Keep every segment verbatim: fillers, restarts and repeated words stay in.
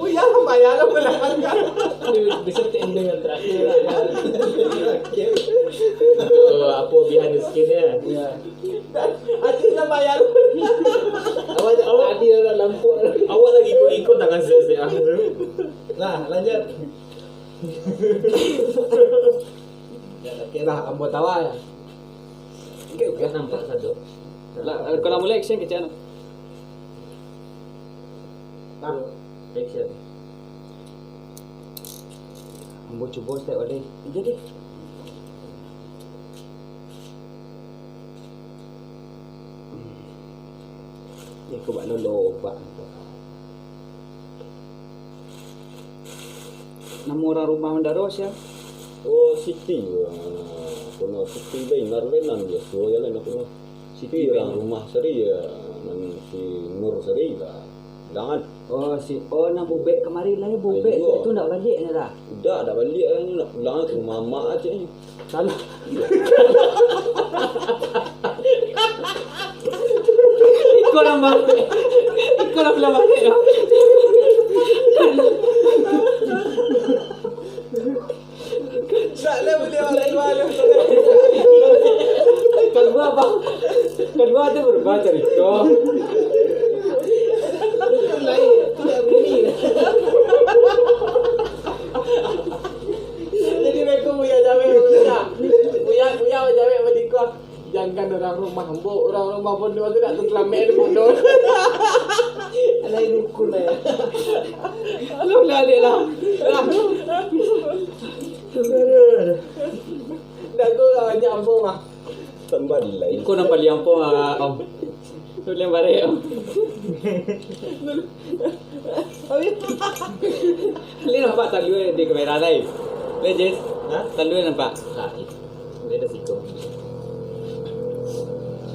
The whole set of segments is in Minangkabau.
Uya lah bayar lah, benar kan? Bisa ending yang terakhir lah. Oh, apa behind the scene-nya? Iya. Adik lah bayar. Awak, awak tadi lah nampak. Awak lagi ikut-ikut tangan saya, saya. Nah, lanjut. Ya, oke lah, ambo tawa ya. Oke, oke. Nampak satu. Lah, kalau mulai action kecil. Tang. Action. Ambo cubo step balik. Jadi. Iko bak lolo, bak. Namo urang rumah Mandaro sia? Oh, Siti. Kono Siti Bainar lai nan biaso ya lai kono. Siti Bainar. Urang rumah sari ya, nan si Nur sari lah. Jangan. Oh, si, oh, nan bubek kamari lai, bubek tu ndak baliak ni lah. Ndak, ndak baliak lah, nak pulang ka rumah amak aja ni. Salah. Iko lah baliak. Iko lah pulang baliak. Kalua, bang. Kalua tu berubah carito. Jadi, beko buya jawek, buya. Buya, buya jawek badiko. Jangan urang rumah ambo, urang rumah pondok tu dak tasalamaik di pondok. Alai dukun lah ya. Alah, ulah, adik lah. Lah. Dak tu lah banyak ambo mah. Tambah di lain. Iko nan paling ambo, ah, Om. Tu paling barek, Om. Lai nampak talua di kamera lai? Lai, Jess? Ha? Talua nampak? Ha, itu. Beda siko.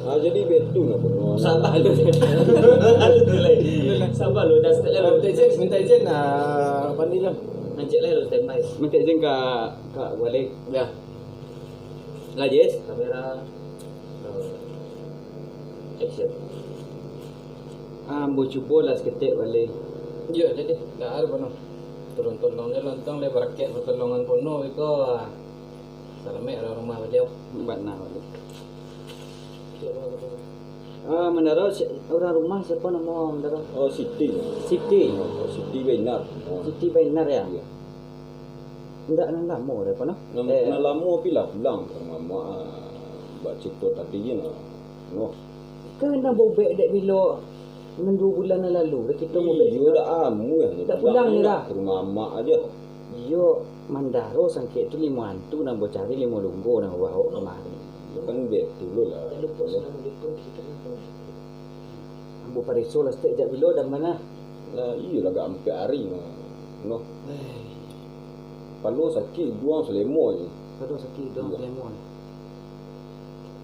Ah, jadi betu nak bunuh. Sabar lu. Sabar lu, dah start lah. Minta izin, minta izin, ah, Pandi lah. Mancik lah lu, standby. Minta izin ka, ka Wale. Ya. Lah, Jess? Kamera. Action. Ah, ambo cubo lah saketek baliak. Iyo, jadi, dah ada pano. Turun tolong je lontong deh, barakat pertolongan pono biko. Salamaik urang rumah baliau. Bana baliau. Ah, Mandaro, si-, urang rumah siapo namo Mandaro? Oh, Siti. Siti. Oh, Siti Bainar. Oh. Siti Bainar, ya? Iya. Indak nan lamo doh, pano? Nan, eh, nan lamo tapi lah pulang ka rumah, ah, bak carito tadi je nah. Noh. Kan nan bobek dek bilo nan duo bulan nan lalu, dek kito bobek. Iyo, dak amuah. Dak pulang ni lah. Ka rumah amak aja. Iyo, Mandaro sangkek tu limo antu nan bacari limo lunggo nan bawa kamari. Kan betul lah. Ambo pareso lah stek jak bilo dan mana. Lah, iyolah, agak ampek ari mah. Noh. Eh. Palo sakik, iduang salemo je. Palo sakik, iduang salemo je.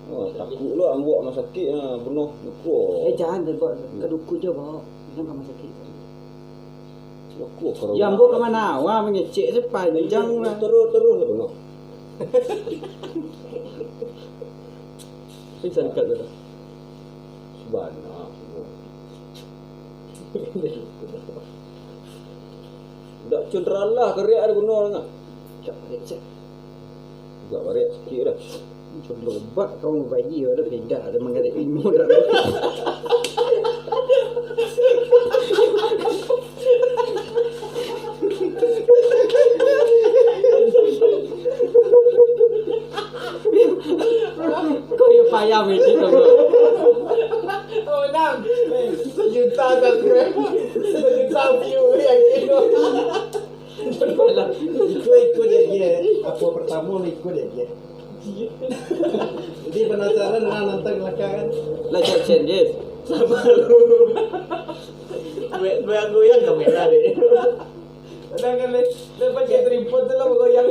Oh, takuik lo ambo rumah sakik, ah, bunuh duko. Eh, jangan, bawa ka duko je, bawa. Jangan ka rumah sakik. Duko ka rumah. Ya, ambo ka mano? Wah, mangecek sepanjang lah. Terus, terus lah, bunuh. Pingsan dekat tu. Sabana. Dak cedera lah, kariak ada guna sangat. Cak balik, cak. Agak balik sikit dah. Cuma obat kau bayi ada beda ada manggarik ilmu dah. Kau yo payah mikir tu, bro. Oh, enam. Sejuta subscriber. Sejuta view, yakin tu. Ikut-ikut je, je. Apa pertama ikut je, je. Jadi penasaran lah nonton belakang kan. Lah, cek, cek, je. Sabar lu. Gue, gue goyang kamera deh. Kadang kan, dia, dia pakai tripod tu lah goyang.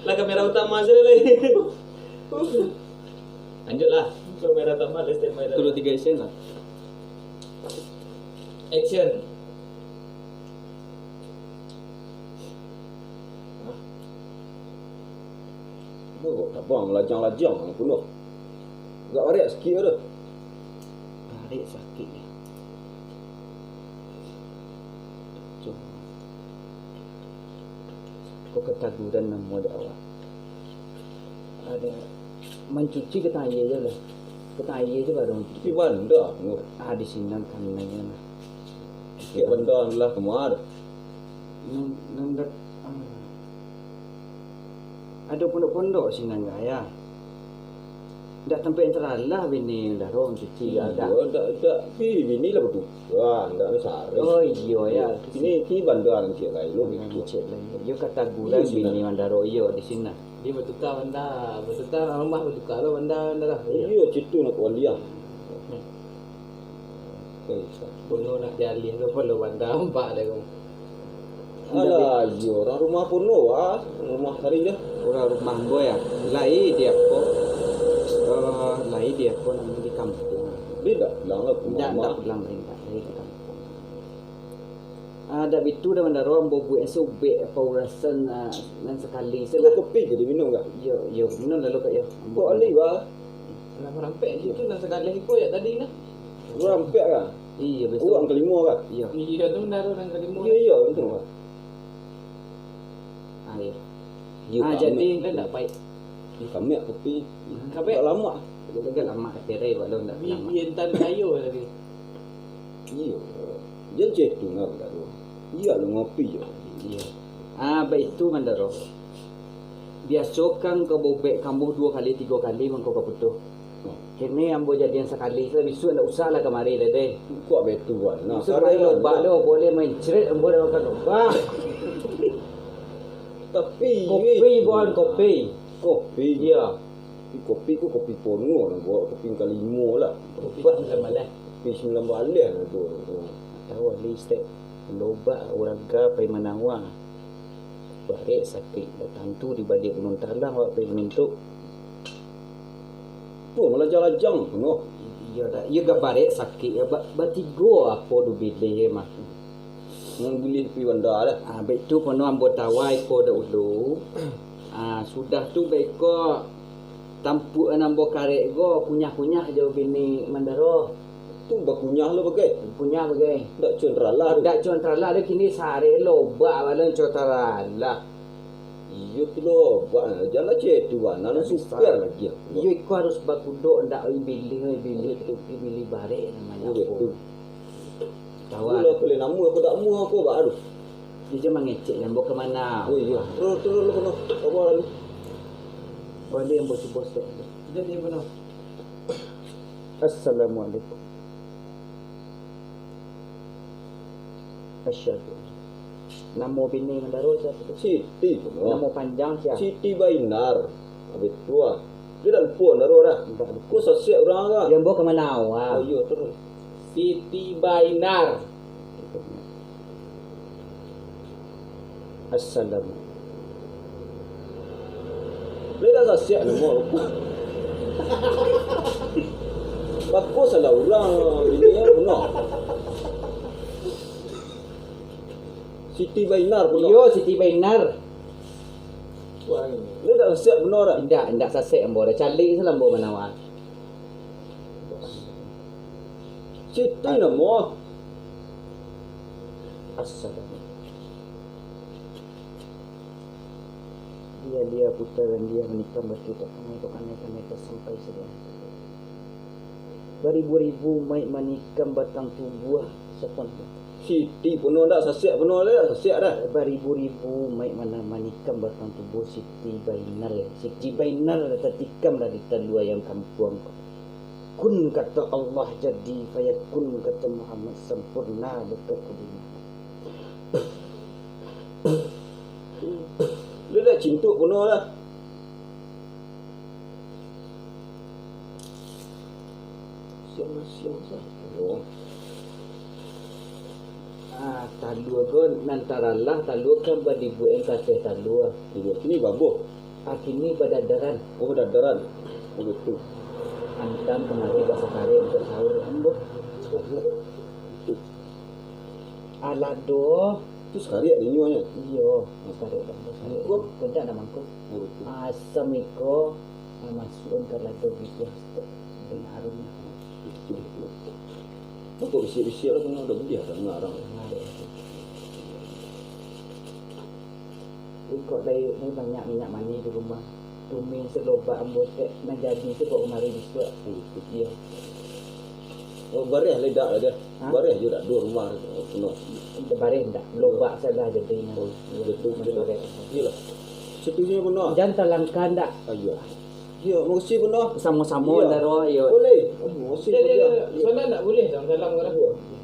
Lah, kamera utama saja lah. Lanjutlah. Kamera utama, ada standby dah. Dulu tiga action lah. Action. Hah? Duh, tabang lajang-lajang aku noh. Agak barek sakik tu. Barek sakik ni. Ko kataguran namo dek awak. Ado mancuci ka tang aia je lah. Ka tang aia je baru. Tapi banda, Nur. Ah, di sinan kanai lah. Kek banda lah kemar. Nan, nan dak, ah. Ado pondok-pondok sinan ka, ya. Ndak tampek taralah bini Wandaro mancuci, ya, dak? Iyo, ndak, ndak. Tapi bini lah baduka, ndak masalah. Oh, iyo, ya. Kini, kini banda nan ciek lai lo. Banda nan ciek lai. Iyo, kataguran bini Wandaro, iyo, di sinan. Dia batuka banda, batuka rumah batuka lo banda, banda lah. Iyo, citu nak waliang. Kono nak dialih tu, perlu banda ampak dek ko. Alah, iyo, urang rumah kono, wah. Rumah tadi dah. Urang rumah ambo, ya. Lai di apo? Eh, lai di apo namonyo, di kampuang. Dia dak pulang lah ka rumah. Dak, dak pulang, dak, lai di kampuang. Ah, dak bitu doh, Wandaro, ambo buek sobek paurasan, ah, nan sakali se lah. Kopi jadi minum kah? Iyo, iyo, minum lalu, Kak, yo. Ambo kok ali, wah? Lah marampek situ nan sakali ko jak tadi nah. Marampek kah? Iyo, betul. Urang kalimo kah? Iyo. Iyo, tu Wandaro nan kalimo. Iyo, iyo, betul kah? Ah, iyo. Iyo, ah, kami. Jadi, dah ndak pai. Ih, kami kopi. Kami. Dak lamak. Dak lamak, katirai, walau ndak lamak. Bi-, bi entan kayo tadi. Iyo. Jan cetungan dak tu. Iyo, lu ngopi jo. Iyo. Ah, baitu, Wandaro. Biaso kan ka bobek kambuh duo kali, tigo kali mangko ka putuih. Kini ambo jadian sakali se, bisuak ndak usah lah kamari lai deh. Kok betu, Wan? Nah, bisuak kamari lobak lo, boleh main cret ambo dah makan lobak. Tapi, kopi, Wan, kopi. Kopi? Iyo. Tapi kopi ko kopi pono lah, buek kopi kalimo lah. Kopi sambilan baleh. Kopi sambilan baleh lah tu. Tahu lah, stek lobak urang ka pai manawa. Barek sakik, dak tantu di baliak gunung talang awak pai mintuk. Tu malajang-lajang punoh. Iyo dah, iyo gak barek sakik, yo ba-, batigo apo dubilih mah. Nan buliah pi banda dah. Ah, baitu punoh ambo tawai ko dahulu. Ah, sudah tu baiko tampuak nan ambo karek ko kunyah-kunyah jo bini Wandaro. Tu bakunyah lo bagai. Kunyah bagai. Dak cuan taralah tu. Dak cuan taralah tu, kini sarek lobak balun cuan taralah. Iyo tu lobak, janlah cetu bana, nan super lagi. Iyo, iko harus bakudok, ndak ibilih, ibilih tu, ibilih barek namonyo. Iyo, betul. Tawa. Itulah, pilih nama aku dak muah aku, Pak, aduh. Dia je mangecek, yang bawa ke mana? Oh, iya. Terus, terus, lu kena, apa lalu? Balik yang bos-bos tu. Jadi, apa nak? Assalamualaikum. Asyhadu. Namo bini Mandaro sia tu? Siti, bro. Namo panjang sia? Siti Bainar. Habis tu ah. Dia dah lupa Mandaro dah. Dah lupa. Kau sasek orang lah. Yang bawa ke mana awak? Oh, iya, terus. Siti Bainar. Assalam. Lai dah sasiak namo. Bako salah urang bini yang punyo. Siti Bainar punyo. Iyo, Siti Bainar. Lai dah sasiak punyo dah. Indak, indak sasiak ambo dah. Caliak salah ambo manawa. Siti namo. Assalam. Dia-dia putaran dia manikam batu tak kanai, tak kanai, kanai tak sampai sadia. Baribu-ribu maik manikam batang tubuah sapan. Siti punyo ndak, sasiak punyo ndak, sasiak dah. Baribu-ribu maik mana manikam batang tubuah Siti Bainar. Siti Bainar tatikam lah di talua yang kampuang ko. Kun kato Allah jadi, fayakun kato Muhammad sampurna bakakudinyo. Dia dah cintuk punyo dah. Siang-siang sah. Oh. Ah, talua ko nan taralah, talua kan badibuek ka ateh talua. Iyo, kini babuah. Ah, kini badadaran. Oh, badadaran. Oh, betul. Antam kamari ka sakarek untuak sahur, ambo. Betul. Alado. Tu sakariak di inyo nyo? Iyo, sakariak dalam sakariak. Mangko? Tidak ada mangko. Oh, betul. Asam iko, ah, masukan ka lado gitu. Dengan harumnya. Betul, betul. Mangko bisiak-bisiak lah, kena ada beliah dah, ngarang. Nah, ya. Iko lai, lai banyak minyak manih di rumah. Tumih salobak ambo tek, nan jadi tu kok kamari bisuak. Iyo. Oh, bareh ledak lah dia. Hah? Bareh je dak dua rumah tu. Penuh. Bareh ndak, lobak salah jadi. Oh, Iyo, betul, cuma betul. bareh. Iyalah. Situjunya penuh. Jan talangkah ndak? Ayo. Yo, makasih penuh. Sama-sama, Iyo. Daro, yo. Boleh. Oh, makasih Dia, dia, penuh. dia. Sana ndak boleh salam-salam orang.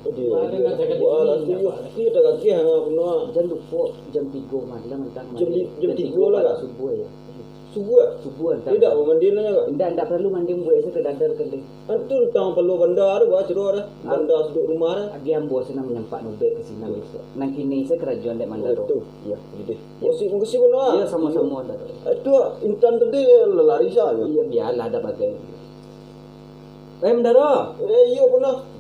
Aduh, Mana nak cakap wah, ini, setuju. apa? Iyo, dah gagah penuh. Jan lupo jam tigo malam antang Jam ti-, jam tigo lah, kah? Subuh yo. Subuh ah? Subuh antang. Tidak mau mandi lah, kah? Ndak, ndak paralu mandi, buek sajo ka dadar kali. Antu tentang perlu banda tu, bah, ciro dah. Ah. Banda suduk rumah dah. Agi ambo senang manyampak nubek ka sinan bisuak. Nan kini sajo karajoan dek Mandaro. Betul. Iyo. Jadi, makasih, makasih penuh. Iyo, sama-sama, Daro. Itu intan tadi lalari saja. Iyo, bialah dah bagai. Eh, Mandaro. Eh, iyo penuh.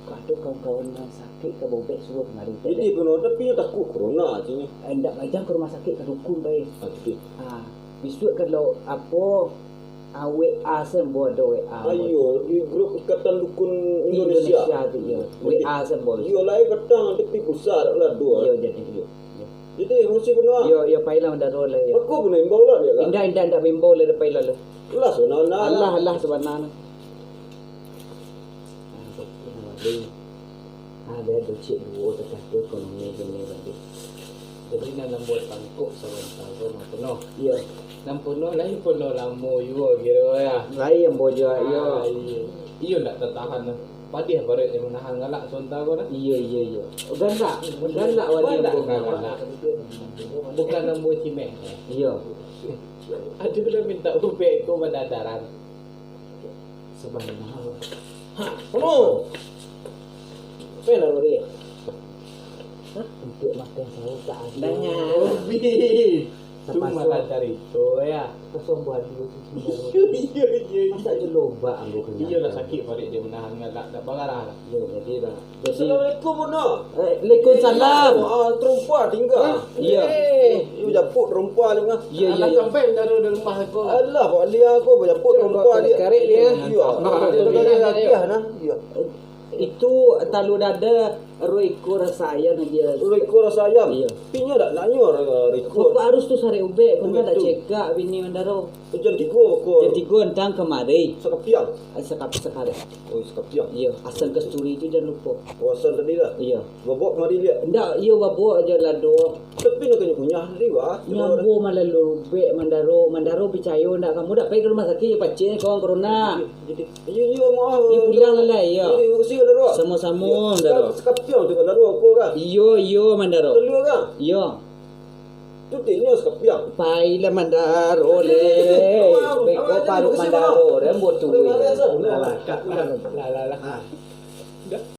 Kado kawan-kawan nan sakik ka bobek suruah kamari. Jadi penuh, tapi nyo takut corona cini. Eh, ndak, bajang ka rumah sakik ka dukun bae. Ah, jadi. Ah, bisuak kalau apo, ah, W A sen, ambo ado W A. Ayo, di grup Ikatan Dukun Indonesia. Indonesia tu, iyo. W A sen, ambo. Iyo, lai patang tapi pusat lah dua. Iyo, jadi. Jadi, makasih penuh. Iyo, iyo, pailah Mandaro lah, iyo. Aku penuh imbau lah dia lah. Indak, indak, indak maimbau lah, dah pailah lah. Lah, sana-sana. Alah, alah, sabana. Ah, ado cek duo takah tu ekonomi dunia tadi. Jadi nan lambuan tangkok sabanta ko nan penuh. Iyo. Nan penuh lai penuh lamo juo kiro ya. Lai ambo juo, iyo. Ah, iyo. Iyo ndak tatahan lah. Padiah paruik dia manahan galak sabanta ko dah. Iyo, iyo, iyo. Galak, galak wali Galak, ambo. galak. Bukan ambo cimeh. Iyo. Aduh, dah minta ubek ko badadaran. Sabana. Penuh. Apa yang lalu dia? Untuk makan sahur tak ada. Dengan Robi. Tu Terpaksa. Malah carito ya. Kosong buat dulu tu semua. Iya, iya, iya. Masa je lobak ambo kenyang. Iya lah, sakik paruik dia manahan galak, dak bagarah lah. Yo, jadi dah. Jadi, Assalamualaikum, Bunda. eh, Waalaikumsalam. Ah, terompa tinggal. Iya. Eh, you japuk terompa ni mah. Iya, iya, Alah, iya. Sampai Mandaro dari rumah aku. Alah, Pak Lia aku berjapuk terompa dia. Karek dia. Iya. Nah, Dia dia dah dia. Lia nah. Iya. Itu talu dada, ro iko rasa ayam dia. Iko rasa ayam. Iya. Tapi nyo dak nak nyo ro iko. Pokok harus tu sarek ubek, kau dah Betul. Cekak bini Mandaro. Jam tiga pokok. Jam tiga entang kamari. Sakapiang. Ah, sekap sekali. Oh, sakapiang. Iya, asal kasturi tu jangan lupa. Kawasan tadi lah. Iya. Babok kemari lihat. Ndak, iya babok aja lado. Tapi nak kena kunyah tadi, wah. Nyambo malah lubek Mandaro. Mandaro picayo ndak, kamu dak pai ka rumah sakit, pacik kawan corona. Jadi, iya, iya, maaf. Iya, pulang lah, iya. Jadi, makasih, Mandaro. Sama-sama, Iya. Mandaro. Sakapiang tu, Mandaro, apa kah? Iyo, iyo, Mandaro. Telur kah? Iyo. Tu tiknyo sakapiang. Pailah Mandaro leh. Beko parut Mandaro, rembo tu. Udah, udah, udah. Alah, kak, udah. Lah, lah, lah. Dah.